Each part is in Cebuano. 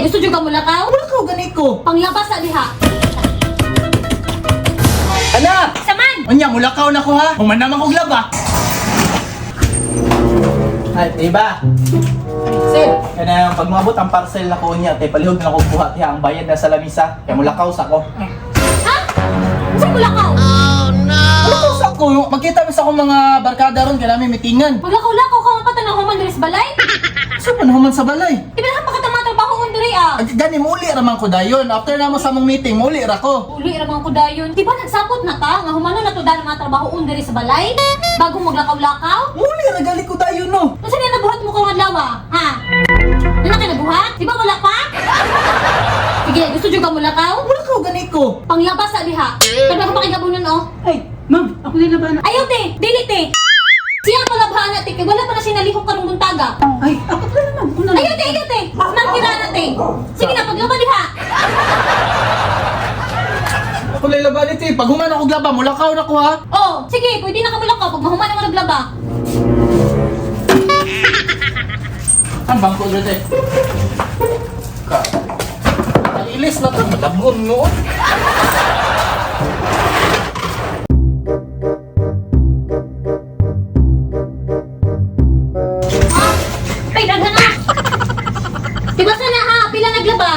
Gusto jud ka mulakaw? Mulakaw gani ko. Panglabas sa diha. Anak! Saman! Unya, mulakaw na ko ha. Human naman kog laba. Ay, diba? Sir, Kanang pag maabot ang parcel na ko unya, kay palihog na ko buhat ha, ang bayad na sa lamisa. Kay mulakaw sa ko. Ha? Unsa mulakaw? Mulakaw sa ko. Magkita mi sa akong mga barkada ron kay nami mitingan. Maglakaw-lakaw ka man pa human diri sa balay? So man human sa balay. Di ba pa ka tama trabaho on diri ah? Ay, gani muli ra man ko dayon. After na mo sa among meeting, muli ra ko. Uli ra man ko dayon. Di ba nagsapot na ta nga humano na to dahil mga trabaho on diri sa balay? Bago maglakaw-lakaw? Muli ra gali ko dayon no. Unsa na nabuhat mo karong adlaw ah? Ha? Ano ka nabuhat? Di ba wala pa? Sige, gusto jud ka mulakaw? Mulakaw gani ko. Panglabas sa diha. Kada ko pakigabunon oh. Ay, ma'am, ako na laban. Ayaw te, dili te. Siya ang palabhaan na te, kay wala pa na siya nalihok karong buntaga. Ay, ako na naman. Ako na Ayaw te, ayaw te. Ma'am kirana te. Sige na, paglaba diha. Ako lay laban ito eh. Pag human ako laba, mulakaw na ko ha. Oh, sige, pwede na ka mulakaw pag mahuman na mo naglaba. Ang bangko dito eh. Ka. Ilis na to, malabon no. Ah, ay, daghan na. Diba sana ha, pila naglaba?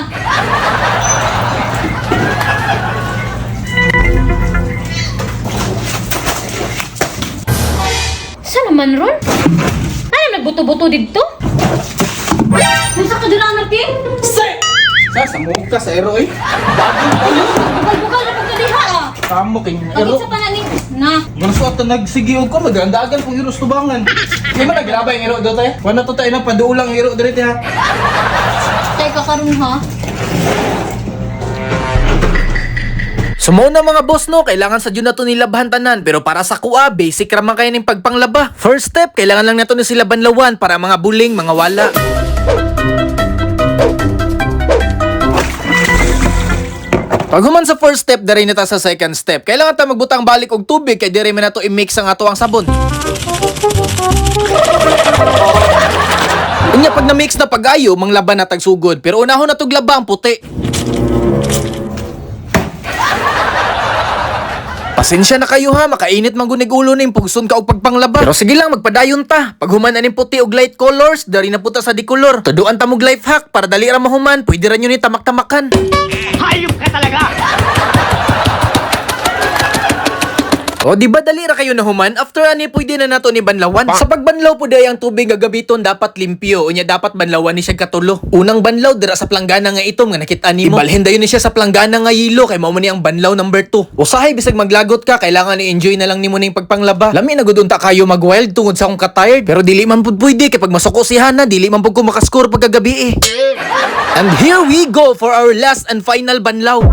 Saan naman ron? Ano nagbuto-buto dito? Nasa ka dira, Martin? Sir! Sa samog ka sa ero eh. Bagong ulo. Bukal-bukal na pagkadiha ah. Kamo kay ero. Pag isa pa na ni... Na. Gusto at nagsige og ko magandagan kung ero sa tubangan. Di man naglaba yung ero do te. Wala to tayo na padulang ero dire te ha. Teka karon ha. So mo na mga boss no, kailangan sa dyan na to nilabhan tanan pero para sa kuha, basic raman kayo ning pagpanglaba. First step, kailangan lang nato ni sila banlawan para mga buling, mga wala. Pag human sa first step, dari na ta sa second step. Kailangan ta magbutang balik og tubig kay diri man nato i-mix ang ato ang sabon. Unya pag na-mix na pag-ayo, manglaban na tagsugod. Pero unahon na tog laba ang puti. Pasensya na kayo ha, makainit man gunig ulo ning pugson ka og pagpanglaba. Pero sige lang, magpadayon ta. Pag human aning puti og light colors, dari na puta sa di color. Tuduan ta mog life hack para dali ra mahuman, pwede ra nyo ni tamak-tamakan. Hayop ka talaga! O di ba dali ra kayo na human? After ani pwede na nato ni banlawan. Sa pagbanlaw po ang tubig nga gabiton dapat limpyo. Unya dapat banlawan ni siya katulo. Unang banlaw dira sa planggana nga itom nga nakita nimo. Ibalhin dayon ni siya sa planggana nga yilo kay mao man ni ang banlaw number 2. Usahay bisag maglagot ka kailangan i-enjoy na lang nimo ning pagpanglaba. Lami na gud unta kayo mag-wild tungod sa akong ka-tired. Pero dili man pud pwede kay pag masuko si Hana dili man pud ko makascore pagkagabi eh. And here we go for our last and final banlaw.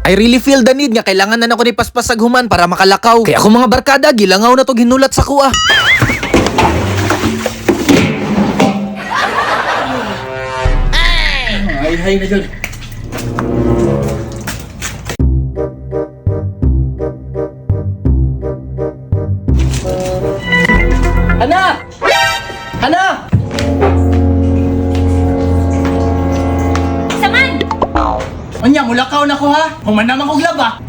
I really feel the need nga kailangan na nako ni paspasag human para makalakaw. Kaya ako mga barkada, gilangaw na to ginulat sa kuha. Ay hay na jud. Anak! Anak! Saman! Unya, mulakaw na ko ha. Human naman kog laba.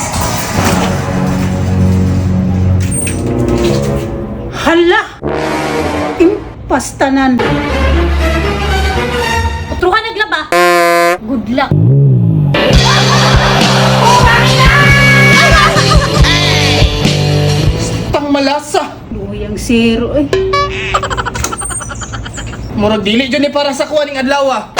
Hala! Impastanan. Utruhan naglaba. Good luck. Tang malasa. Luyang zero eh. Murag dili jud ni para sa kuha ning adlaw ah.